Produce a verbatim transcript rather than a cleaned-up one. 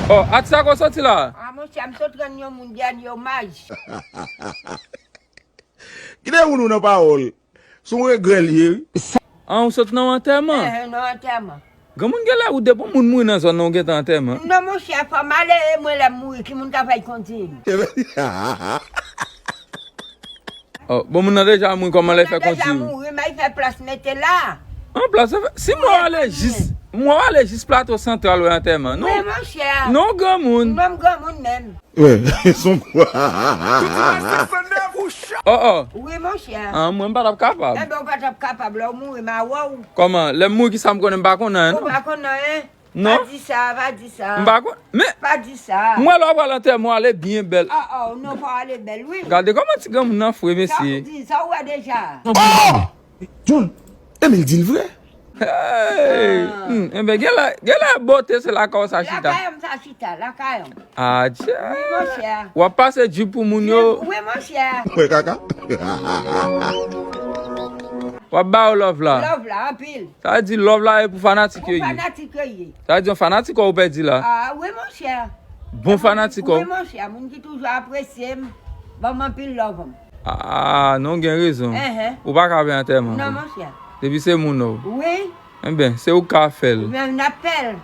Oh, atis sa kon soti la? Ah, monchè, m sot rann yon moun dènye omaj. Kite moun ou nan pawòl. Se yon regrè li ye, wi. An, ou sot nan antèman? Eh, nan antèman. Granmoun, genlè ou depi yon moun mouri nan zòn nan, ou gentan antèman. Non, monchè, fò m ale, e mwen lè m mouri, ki moun ka fè l kondi m? Oh, bon, moun nan deja mouri, kòman lè fè kondi? Moun nan deja mouri, men y fè plas mete la. An plas, si mwen ale jis, mwen ale jis Plato Santral wè antèman. Wi, monchè. Non, granmoun. Non, m granmoun menm. Wi, son kwa. Oh, oh. Wi, monchè. Ah, mwen m pa t ap kapab. Enben, ou pa t ap kapab lè w mouri, m a wè w. Kòman? Lè m mouri, kisa m konnen? M pa konn anyen, non. Ou pa konn anyen? Non. Pa di sa, pa di sa. M pa konn, men pa di sa. M wè lè w pral antèman, w ale byen bèl. Ah, oh, non, pa w ale bèl, wi. Gade kòman ti granmoun nan fre, mesye. Sa w di, sa w wè deja. Oh! John, Emil di l vre. Hey! Hmm, enben, genlè, genlè bote se lakay w sa chita. Lakay m sa chita, lakay m. Adje. Wi, monchè. W ap pase djip pou moun yo. Wi, monchè. Mwen kaka. W ap ba yo love la. Love la, anpil. Sa vle di love la e pou fanatik yo ye. Pou fanatik yo ye. Sa vle di yon fanatik ou pèdi la. Ah, wi, monchè. Bon fanatik ou. Wi, monchè. Moun ki toujou apresye m, ban m anpil love m. Ah, non, gen rezon. Enhen. Ou pa ka pè antèman. Non, monchè. Depi se moun ou. Wi. Enben, se ou k ka fè l. Oubyen n ap fè l.